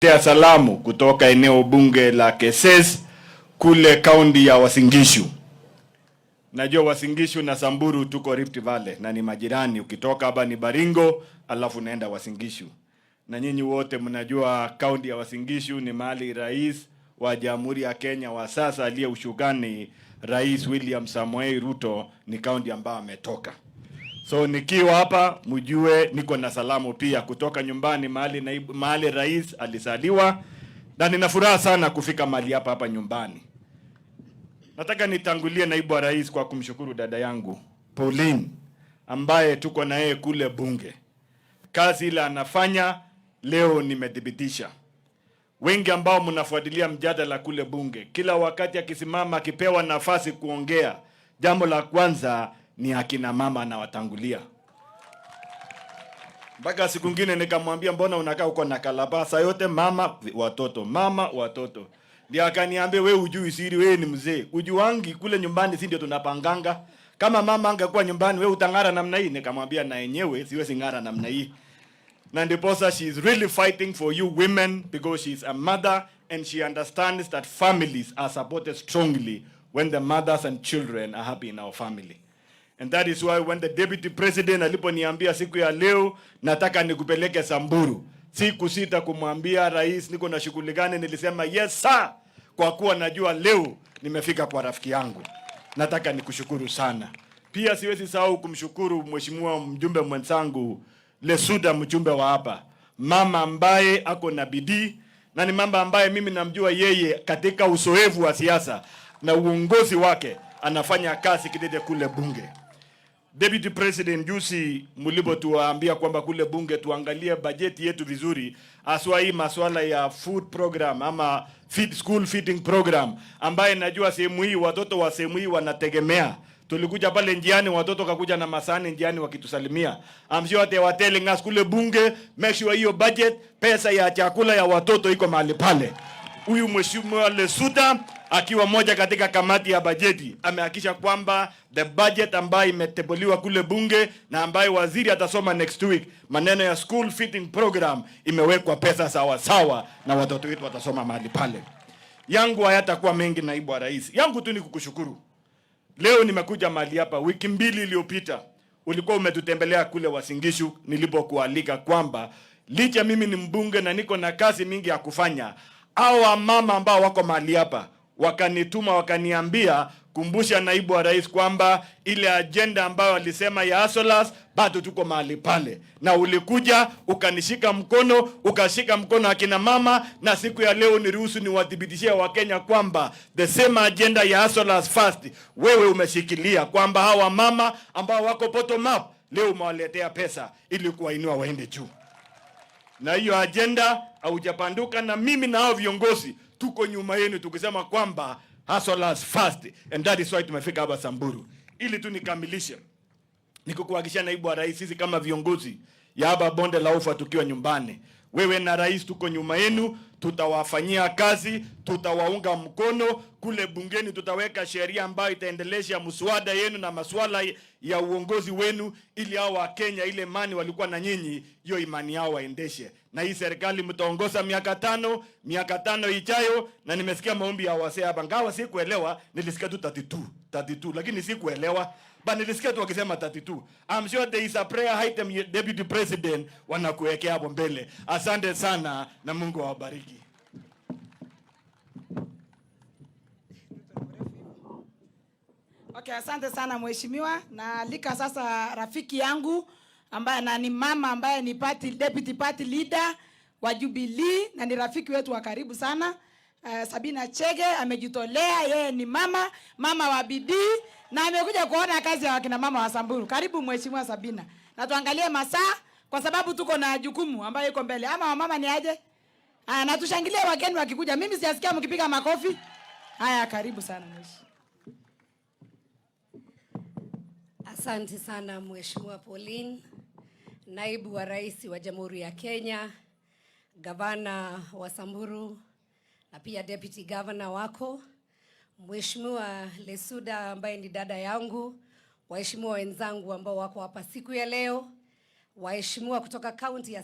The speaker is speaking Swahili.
Tea salamu kutoka eneo bunge la Keses kule kaunti ya Uasin Gishu. Najua Uasin Gishu na Samburu tuko Rift Valley na ni majirani. Ukitoka hapa ni Baringo alafu unaenda Uasin Gishu. Na nyinyi wote mnajua kaunti ya Uasin Gishu ni mahali rais wa Jamhuri ya Kenya wa sasa aliye ushukani, Rais William Samoei Ruto, ni kaunti ambayo ametoka. So nikiwa hapa mjue niko na salamu pia kutoka nyumbani mahali naibu, mahali rais alizaliwa, na nina furaha sana kufika mahali hapa hapa nyumbani. Nataka nitangulie, naibu wa rais, kwa kumshukuru dada yangu Pauline ambaye tuko na yeye kule bunge. Kazi ile anafanya leo nimethibitisha. Wengi ambao mnafuatilia mjadala kule bunge, kila wakati akisimama akipewa nafasi kuongea, jambo la kwanza ni akina mama anawatangulia. Mpaka siku ngine nikamwambia, "Mbona unakaa huko na kalabasa yote, mama watoto, mama watoto?" Ndio akaniambia, "We hujui siri, we ni mzee, ujuangi kule nyumbani, si ndio tunapanganga? Kama mama angekuwa nyumbani, we utang'ara namna hii?" Nikamwambia, "Na yenyewe siwezi ng'ara namna hii." Na ndiposa she is really fighting for you women because she is a mother and she understands that families are supported strongly when the mothers and children are happy in our family. And that is why when the deputy president aliponiambia siku ya leo, "Nataka nikupeleke Samburu," sikusita kumwambia rais niko na shughuli gani. Nilisema, "Yes sir," kwa kuwa najua leo nimefika kwa rafiki yangu. Nataka nikushukuru sana. Pia siwezi sahau kumshukuru mheshimiwa mjumbe mwenzangu Lesuda, mjumbe wa hapa, mama ambaye ako na bidii na ni mama ambaye mimi namjua yeye katika uzoefu wa siasa na uongozi wake, anafanya kazi kidete kule bunge. Deputy President, juzi mlipotuambia kwamba kule bunge tuangalie bajeti yetu vizuri, haswa hii masuala ya food program ama school feeding program, ambaye najua sehemu hii watoto wa sehemu hii wanategemea. Tulikuja pale njiani, watoto kakuja na masahani njiani wakitusalimia. I'm sure they were telling us kule bunge, make sure hiyo budget, pesa ya chakula ya watoto iko mahali pale. Huyu Mheshimiwa Lesuda akiwa moja katika kamati ya bajeti amehakikisha kwamba the budget ambayo imeteuliwa kule bunge na ambayo waziri atasoma next week, maneno ya school feeding program imewekwa pesa sawa sawa, na watoto wetu watasoma mahali pale. Yangu hayatakuwa mengi, naibu wa rais, yangu tu ni kukushukuru. Leo nimekuja mahali hapa. Wiki 2 iliyopita ulikuwa umetutembelea kule Uasin Gishu nilipokualika kwamba licha mimi ni mbunge na niko na kazi mingi ya kufanya, hao wamama ambao wako mahali hapa wakanituma wakaniambia, "Kumbusha naibu wa rais kwamba ile agenda ambayo alisema ya hustlers bado tuko mahali pale." Na ulikuja ukanishika mkono, ukashika mkono akina mama, na siku ya leo niruhusu niwathibitishie Wakenya kwamba the same agenda ya hustlers first wewe umeshikilia, kwamba hawa mama ambao wako bottom up leo umewaletea pesa ili kuwainua waende juu na hiyo agenda haujapanduka, na mimi na hao viongozi tuko nyuma yenu tukisema kwamba hustlers first, and that is why tumefika hapa Samburu. Ili tu nikamilishe, nikukuhakikishia naibu wa rais, sisi kama viongozi ya hapa bonde la ufa tukiwa nyumbani, wewe na rais tuko nyuma yenu, tutawafanyia kazi, tutawaunga mkono kule bungeni, tutaweka sheria ambayo itaendelesha mswada yenu na masuala ya uongozi wenu, ili hao Wakenya ile imani walikuwa na nyinyi, hiyo imani yao waendeshe. Na hii serikali mtaongoza miaka 5, miaka 5 ijayo. Na nimesikia maombi ya wasee hapa, ngawa sikuelewa, nilisikia tu 32 32, lakini sikuelewa, but nilisikia tu wakisema 32. I'm sure there is a prayer item, Deputy President, wanakuwekea hapo mbele. Asante sana na Mungu awabariki. Okay, asante sana mheshimiwa. Naalika sasa rafiki yangu ambaye na ni mama ambaye ni deputy party leader wa Jubilee na ni rafiki wetu wa karibu sana. Sabina Chege amejitolea, yeye ni mama wa bidii na amekuja kuona kazi ya wakina mama wa Samburu. Karibu mheshimiwa Sabina. Na tuangalie masaa kwa sababu tuko na jukumu ambayo iko mbele. Ama wamama ni aje? Haya, na tushangilie wageni wakikuja. Mimi sijasikia mkipiga makofi. Haya, karibu sana mheshimiwa. Asante sana Mheshimiwa Pauline, Naibu wa Rais wa Jamhuri ya Kenya, Gavana wa Samburu na pia Deputy Governor wako, Mheshimiwa Lesuda ambaye ni dada yangu, waheshimiwa wenzangu ambao wako hapa siku ya leo, waheshimiwa kutoka kaunti ya